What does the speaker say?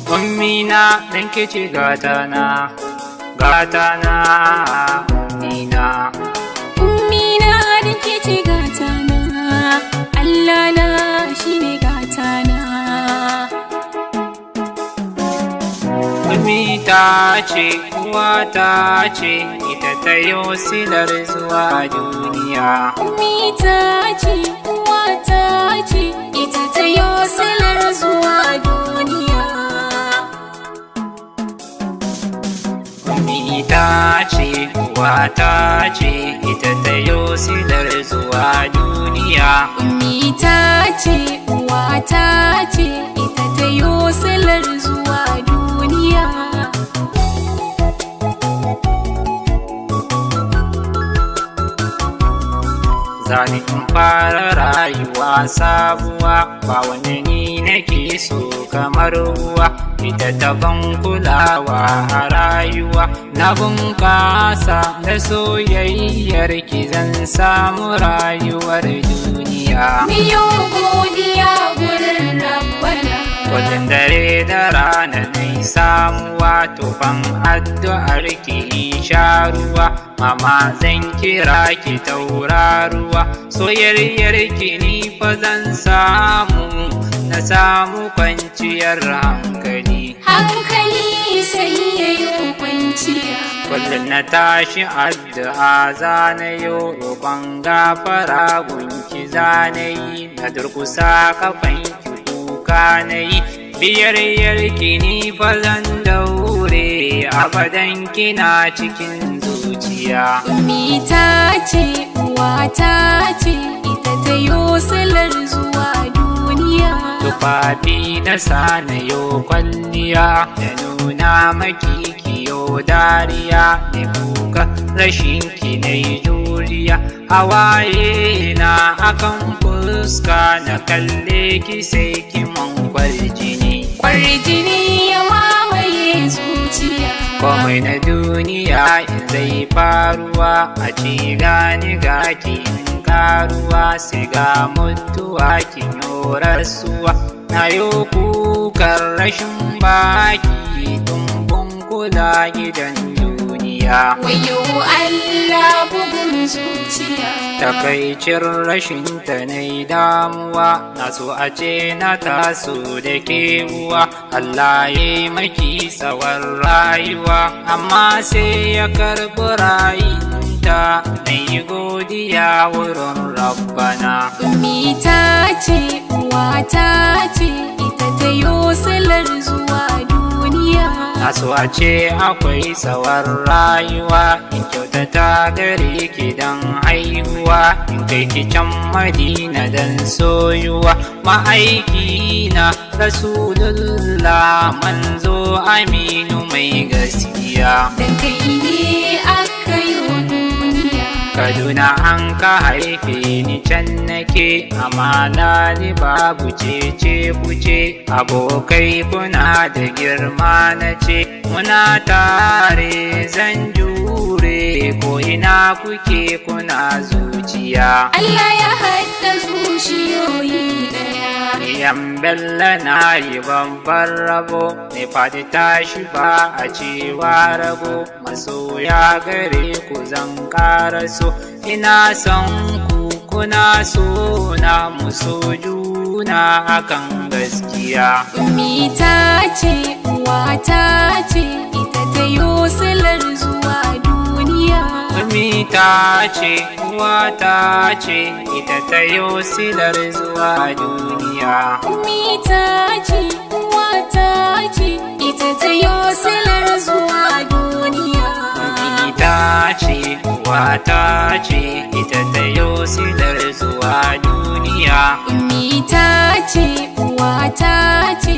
Ummina dan ke ce gatana, gatana, ummina. Ummina da ke ce gatana, Allah na shi ne gatana. Ummi ta ce, uwa ta ce, ita ta yo silar zuwa duniya. Ummi ta ce, uwa ta ce, ita ta yo silar zuwa duniya. Ummi ta ce, uwa ta ce, ita ta yo silar zuwa duniya. Ummi ta ce, uwa ta ce, ita ta yo silar zuwa duniya. Zani in fara rayuwa sabuwa, ba wani ni nake so kamar uwa, ita taban kulawa a rayuwa. Na bunƙasa da soyayyar ki zan samu rayuwar duniya. Miyo godiya gurin Rabbana. Kullum dare da rana nai samuwa tufan addu'ar ki in sha ruwa, mama zan kira ki tauraruwa, soyayyar ki ni fa zan samu, na samu kwanciyar hankali. Hankali sai ya yi kwanciya. Kullum na tashi addu'a zana yo roƙon gafara gunki zana yi, na durkusa kafanki kuka na yi, biyar yarki ni fa zan daure abadan kina cikin zuciya. Ummi ta ce, uwa ta ce, ita ta yo silar zuwa duniya. Tufafi na sana yo kwalliya da nuna maki kiyo dariya, ne kuka rashin ki na yi juriya, hawaye na akan fuska na kalle ki sai ki man jini. Kwarjini ya mamaye zuciya. Komai na duniya in zai faruwa a ci gani gaki in karuwa, sai ga mutuwa ki rasuwa, na yi kukan rashin baki tumbun kula gidan duniya. Wayo Allah bugun zuciya. Takaicin rashin ta na yi damuwa, na so a ce na taso da ke uwa, Allah ya yi maki tsawon rayuwa, amma sai ya karɓi rayinta, na yi godiya wurin Rabbana. Ummi ta ce, uwa ta ce, ita ta yo silar zuwa duniya. Na so a ce akwai tsawon rayuwa, in kyautata gare ki don haihuwa, in kai ki can Madina don soyuwa, ma'aiki na Rasulullah manzo aminu mai gaskiya. Dan kai ne aka yi duniya. Kaduna an ka haife ni can nake, amana ni babu cece kuce, abokai kuna da girma na ce, muna tare zan jure ko ina kuke kuna zuciya. Allah ya haɗa zuciyoyi ɗaya. Yan Bello na yi babban rabo, ne faɗi tashi ba a cewa rabo, masoya gare ku zan karaso, ina son ku kuna so na mu so juna akan gaskiya. Ummi ta ce, uwa ta ce, ita ta yo silar zuwa duniya. Ummi ta ce, uwa ta ce, ita ta yo silar zuwa duniya. Ummi ta ce, uwa ta ce, ita ta yo silar zuwa duniya. Ummi ta ce, uwa ta ce, ita ta yo silar zuwa duniya. Ummi ta ce, uwa ta ce,